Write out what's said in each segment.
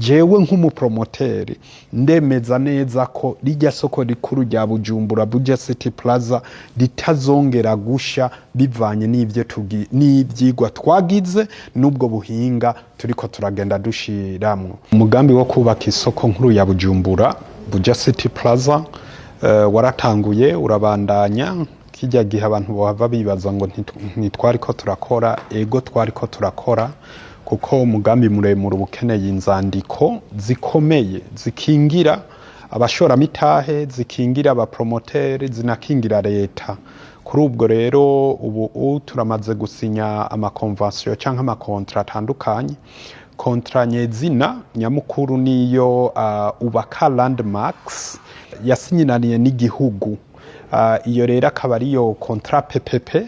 Jewe nk'umupromoteur ndemeza neza ko rijya soko rikuru rya Bujumbura, Buja City Plaza, ritazongera gusha bivanye n'ivyo n'ivyigwa twagize n'ubwo buhinga turiko turagenda dushiramwo. Umugambi wo kubaka isoko nkuru ya Bujumbura, Buja City Plaza, waratanguye urabandanya. Kijya gihe abantu bohava bibaza ngo ntitwariko turakora. Ego, twariko turakora, kuko umugambi muremure uba ukeneye inzandiko zikomeye zikingira abashoramitahe, zikingira abapromoteur, zinakingira leta. Kuri ubwo rero ubu turamaze gusinya amaconventions cyangwa amacontrats atandukanye. Contrat nyezina nyamukuru niyo Ubaka Landmarks yasinyinaniye n'igihugu. Iyo rero akaba ariyo contrat PPP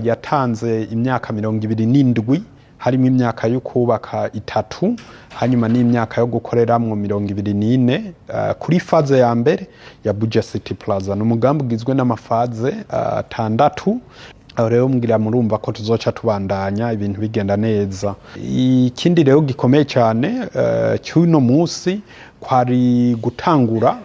yatanze imyaka 27, harimo imyaka yo kubaka 3, hanyuma n'imyaka yo gukoreramwo 24, kuri phase ya mbere ya Buja City Plaza. Ni umugambi ugizwe n'amaphases atandatu. Aho rero mbwira murumva ko tuzoca tubandanya ibintu bigenda neza. Ikindi rero gikomeye cyane cy'uno munsi kwari gutangura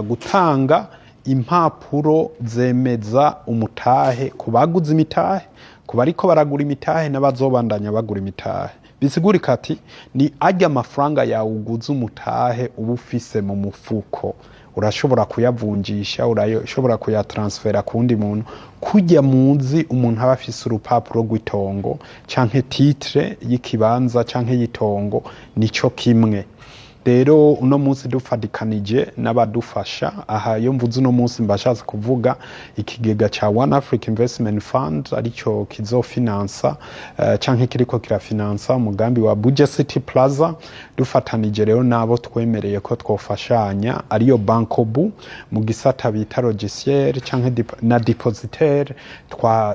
gutanga impapuro zemeza umutahe ku baguze imitahe, ku bariko baragura imitahe n'abazobandanya bagura imitahe. Bisigurika ati ni arya amafaranga yawe uguze umutahe uba ufise mu mufuko, urashobora kuyavunjisha, urashobora kuyatransfera ku wundi muntu. Kujya muzi umuntu aba afise urupapuro rw'itongo canke titre y'ikibanza canke y'itongo, nico kimwe. Rero uno munsi dufatikanije n'abadufasha, aha iyo mvuze uno munsi mbashatse kuvuga ikigega ca One Africa Investment Fund, aricyo kizofinansa canke kiriko kirafinansa umugambi wa Buja City Plaza. Dufatanije rero nabo twemereye ko twofashanya, ariyo Bancobu mu gisata bita logiciel canke na dépositaire,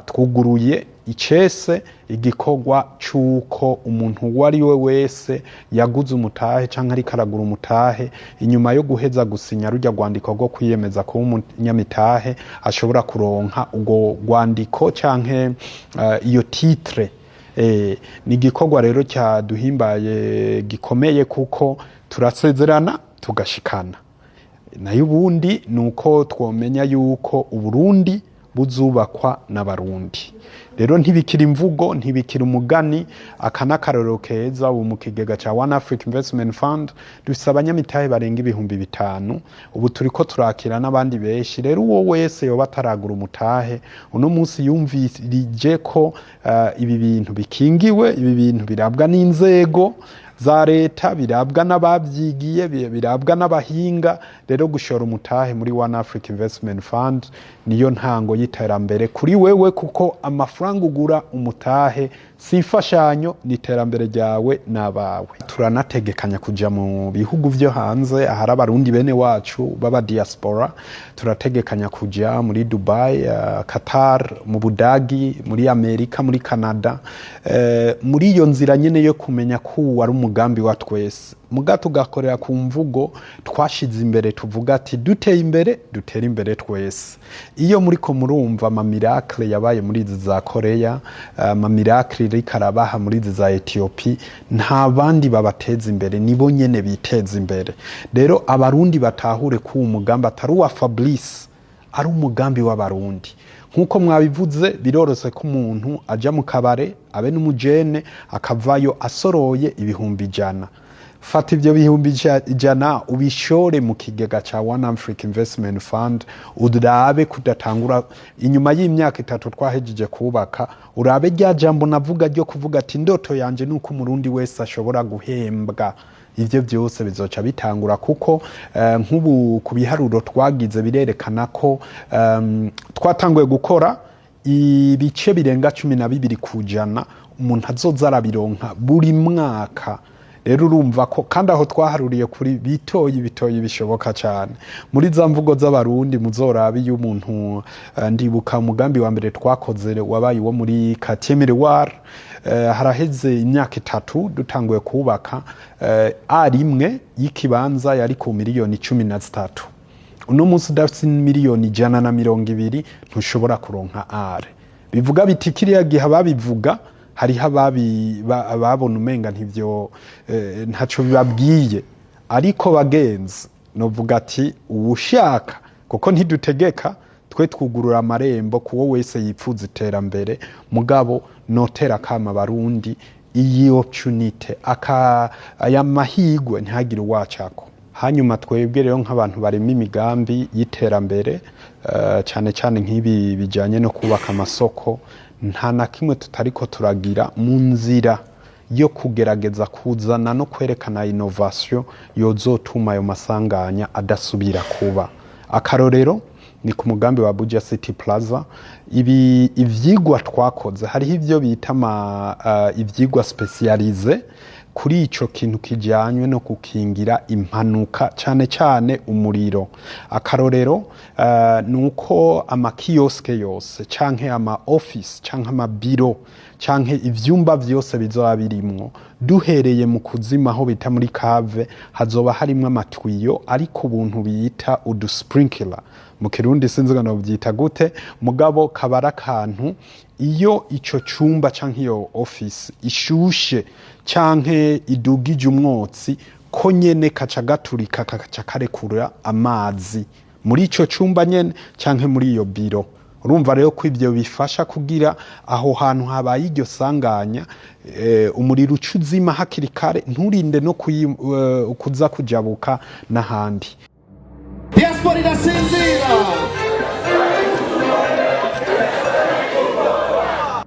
twuguruye icese igikorwa c'uko umuntu uwo ari we wese yaguze umutahe canke ariko aragura umutahe, inyuma yo guheza gusinya rujya rwandiko rwo kwiyemeza kuba umunyamitahe, ashobora kuronka urwo rwandiko canke iyo titre. Ni igikorwa rero cyaduhimbaye gikomeye, kuko turasezerana tugashikana. Nayo ubundi ni uko twomenya yuko Uburundi buzubakwa n'Abarundi. Rero ntibikiri imvugo, ntibikiri umugani. Aka n'akarorero keza. Ubu mu kigega ca One Africa Investment Fund dufise abanyamitahe barenga 5000. Ubu turiko turakira n'abandi benshi. Rero uwo wese yoba ataragura umutahe, uno munsi yumvirije ko ibi bintu bikingiwe, ibi bintu birabwa n'inzego za leta, birabwa n'ababyigiye, birabwa n'abahinga. Rero gushora umutahe muri One Africa Investment Fund niyo ntango y'iterambere kuri wewe, kuko amafaranga ugura umutahe si imfashanyo, ni iterambere ryawe n'abawe. Turanategekanya kuja mu bihugu vyo hanze ahari Abarundi bene wacu baba diaspora. Turategekanya kuja muri Dubai, Qatar, mu Budagi, muri Amerika, muri Canada, muri iyo nzira nyene yo kumenya ko uwo ari umugambi wa twese, muga tugakorera ku mvugo twashize imbere, tuvuga ati duteye imbere dutere imbere twese. Iyo muriko murumva amamiracles yabaye muri izi za Korea, amamiracles iriko arabaha muri izi za Ethiopie, nta bandi babateza imbere, nibo nyene biteza imbere. Rero Abarundi batahure ko uwo mugambi atari uwa Fabrice, ari umugambi w'Abarundi. Nk'uko mwabivuze, birorose ko umuntu aja mu kabare abe n'umujene akavayo asoroye 100,000. Fata ibyo 100,000 ubishore mu kigega ca One Africa Investment Fund, urabe kudatangura inyuma y'imyaka 3 twahejeje kubaka. Urabe rya jambo navuga ryo kuvuga ati indoto yanje nuko Umurundi wese ashobora guhembwa. Ivyo byose bizoca bitangura, kuko nk'ubu ku biharuro twagize birerekana ko twatanguye gukora ibice birenga 12% umuntu azoza arabironka buri mwaka. Rero urumva ko kandi aho twaharuriye kuri bitoyi bitoyi bishoboka cyane. Muri za mvugo z'Abarundi, muzorabe iyo umuntu ndibuka umugambi wa mbere twakoze wabaye uwo muri Quartier Miroir, haraheze imyaka 3 dutanguye kubaka, are imwe y'ikibanza yari ku miliyoni 13. Uno munsi udafite miliyoni 120 ntushobora kuronka are. Bivuga biti kiriya gihe ababivuga Hariho ababona umenga ntibyo, ntaco bibabwiye. Ariko bagenzi, novuga ati uwushaka, kuko ntidutegeka, twe twugurura amarembo kuwo wese yipfuza iterambere. Mugabo notera kama Abarundi, iyi opportunity, aka aya mahigwe, ntihagire uwacako. Hanyuma twebwe rero nk'abantu barema imigambi y'iterambere, cyane cyane nk'ibi bijyanye no kubaka amasoko, nta na kimwe tutariko turagira mu nzira yo kugerageza kuzana no kwerekana innovation yozotuma ayo masanganya adasubira kuba. Akarorero ni ku mugambi wa Buja City Plaza. Ibi ivyigwa twakoze, hariho ivyo bita ivyigwa spécialisés kuri ico kintu kijanywe no gukingira impanuka, cane cane umuriro. Akarorero ni uko ama kiosques yose canke ama office canke amabiro canke ivyumba vyose bizoba birimwo, duhereye mu kuzima aho bita muri cave, hazoba harimwo amatwiyo ariko ubuntu bita udu sprinkler mu Kirundi, sinzi ngo novyita gute, mugabo kaba ari akantu iyo ico cumba canke iyo office ishushe canke idugije umwotsi, ko nyene kaca gaturika, kakaca karekura amazi muri ico cumba nyene canke muri iyo biro. Urumva rero ko ivyo bifasha kugira aho hantu habaye iryo sanganya, umuriro uca uzima hakiri kare, nturinde no kuza kujabuka n'ahandi. Diaspora irasinzira.